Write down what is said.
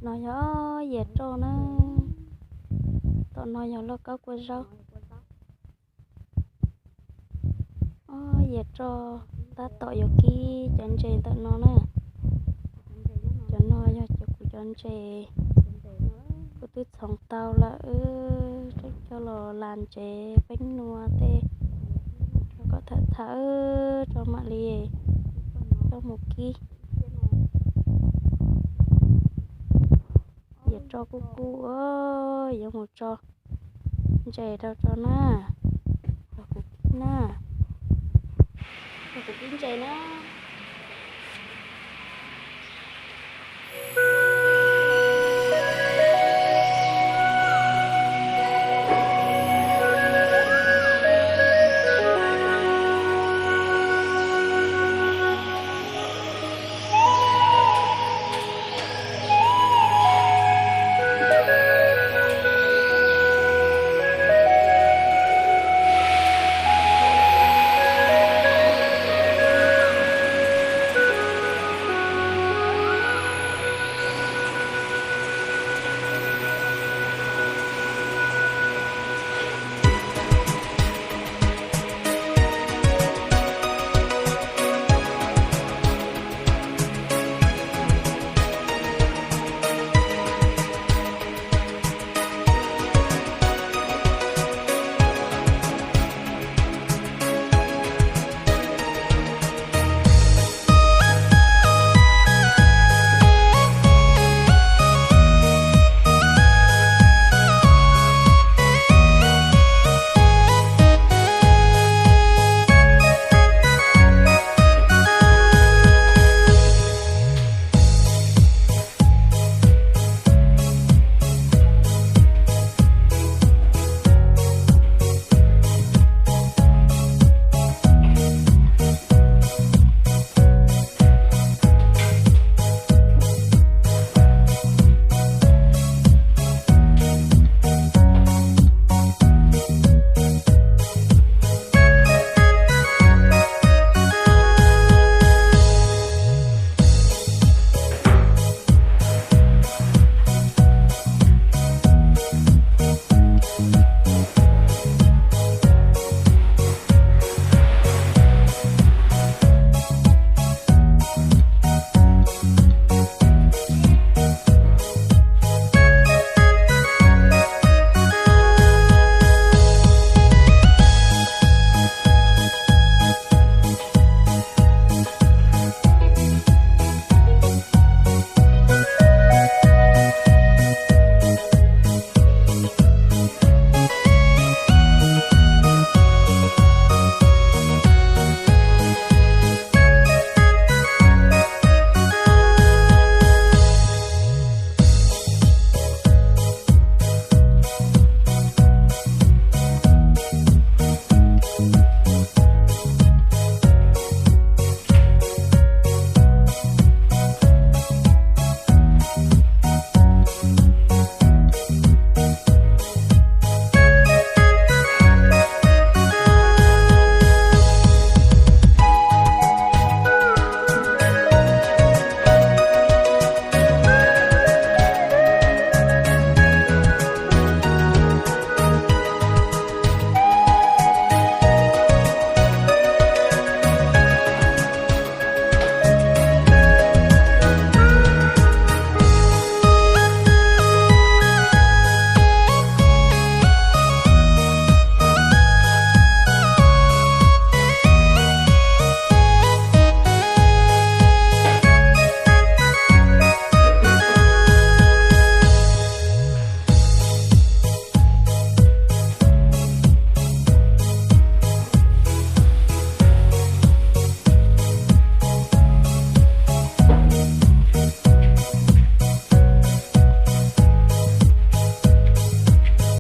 No yog yias roj na. Tom no yog lauj kaub kua zaub. Ob yias roj tab tom yuav kib cov ntses ntawm no na. Cov no yog cov kuv cov ntses, kuv twb txhoov tau lawm, tseem coj los las ntsev peeb nua tej rau kom tham tham tso mam li coj mus kib. Yias roj kuj kub, yuav mus tso ntses rau tso na. Los kuv kib na, los kuv kib ntses na.